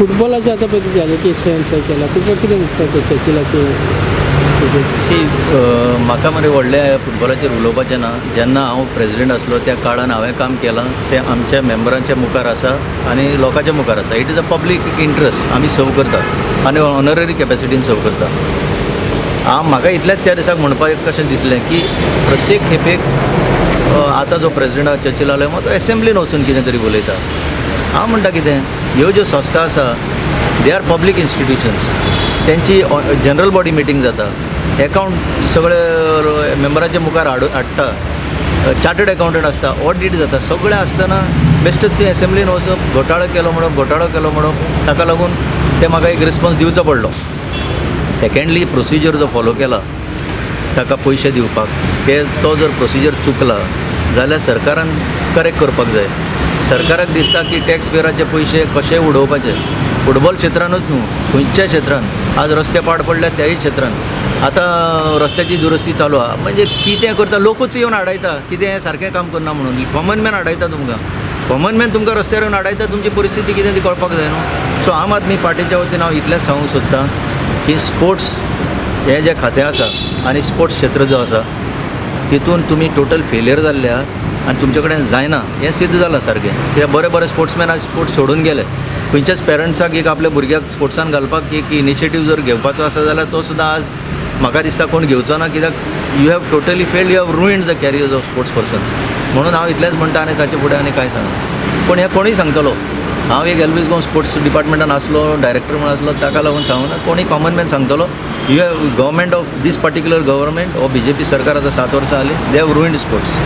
फुटबॉलाचें आतां पळय तुजें एलिगेशन्स हें केलां, तुका कितें दिसता तें चर्चिलाचें? सी, म्हाका मरे व्हडल्या फुटबॉलाचेर उलोवपाचें ना. जेन्ना हांव प्रेजिडेंट आसलो त्या काळान हांवें काम केलां तें आमच्या मेंबरांच्या मुखार आसा आनी लोकांच्या मुखार आसा. It is a public interest. आमी सर्व करता आनी ऑनररी कॅपेसिटीन सर्व करता. हांव म्हाका इतलेंच त्या दिसाक म्हणपाक कशें दिसलें की प्रत्येक खेपेक आतां जो प्रेजिडेंट आसा चर्चिल आलेमांव, तो एसेंब्लीन वचून कितें तरी उलयता. हांव म्हणटा कितें, ह्यो ज्यो संस्था आसा, they are public institutions. तेंची जनरल बॉडी मिटींग जाता, एकावंट सगळे मेंबराच्या मुखार हाडटा, चार्टर्ड एकावंटंट आसता, ऑडिट जाता, सगळें आसतना बेश्टेच ती एसेंब्लीन वचप, घोटाळो केलो म्हणप, घोटाळो केलो म्हणप, ताका लागून ते म्हाका एक रिस्पॉन्स दिवचो पडलो. सेकंडली, प्रोसिजर जो फॉलो केला ताका पयशे दिवपाक, ते तो जर प्रोसिजर चुकला जाल्यार सरकारान करेक्ट करपाक जाय. सरकाराक दिसता की टॅक्स पेयराचे पयशे कशे उडोवपाचे. फुटबॉल क्षेत्रानूच न्हू, खंयच्याय क्षेत्रान. आज रस्ते पाड पडल्या त्याय क्षेत्रान आतां रस्त्याची दुरुस्ती चालू आहा. म्हणजे कितें करता, लोकूच येवन आडायता कितें हें सारकें काम करना म्हणून. कॉमन मॅन आडायता तुमकां, कॉमन मॅन तुमकां रस्त्यार येवन आडायता. तुमची परिस्थिती कितें ती कळपाक जाय न्हू. सो आम आदमी पार्टीच्या वतीन हांव इतलेंच सांगूंक सोदतां की स्पोर्ट्स हें जें खातें आसा आनी स्पोर्ट्स क्षेत्र जो आसा, तितून तुमी टोटल फेलियर जाल्ले आहात आनी तुमचे कडेन जायना हें सिद्ध जालां सारकें. कित्याक बरे बरे स्पोर्ट्समॅन आज स्पोर्ट्स सोडून गेले. खंयच्याच पेरंट्साक एक आपल्या भुरग्याक स्पोर्ट्सान घालपाक एक इनिशिएटीव जर घेवपाचो आसा जाल्यार तो सुद्दां आज म्हाका दिसता कोण घेवचो ना, कित्याक you have totally failed, you have ruined the careers of sports persons. म्हणून हांव इतलेंच म्हणटा आनी ताचे फुडें आनी कांय सांगना. पूण हें कोणूय सांगतलो. हांव एक एल्वीस गोम्स स्पोर्ट्स डिपार्टमेंटान आसलो, डायरेक्टर म्हणून आसलो, ताका लागून सांगूना. कोणूय कॉमन मॅन सांगतलो, you have government of this particular government or BJP सरकार आतां 7 वर्सां जालीं, they have ruined sports.